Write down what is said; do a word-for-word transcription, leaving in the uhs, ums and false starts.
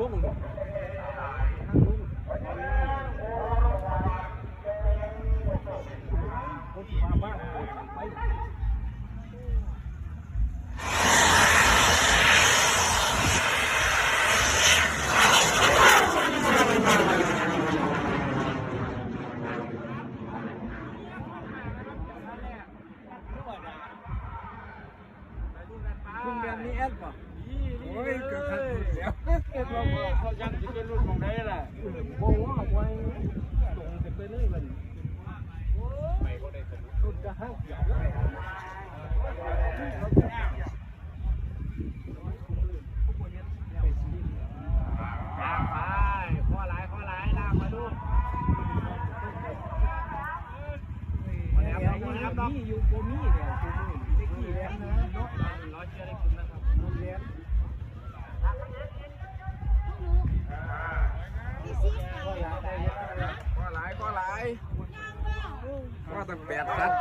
ลง คุณแดนนี่แอดป่ะ โอ้ยก็ทันแล้ว เขายังสิเป็นรุ่นของใดล่ะ บอกว่าไว้ตรงไปเลยบัดนี้ ไปบ่ได้สนุก รุ่นจะห้าเขียว ลากไป ข้อหลาย ข้อหลาย ลากมาดู แหลม แหลม แหลม มีอยู่ บ่มีแล้ว กูมือเล็กที่แหลมนะ เนาะ ร้อยเชื่อได้คุณนะครับ แหลม ข้อหลาย ข้อหลาย ข้อตั้งแปดตัด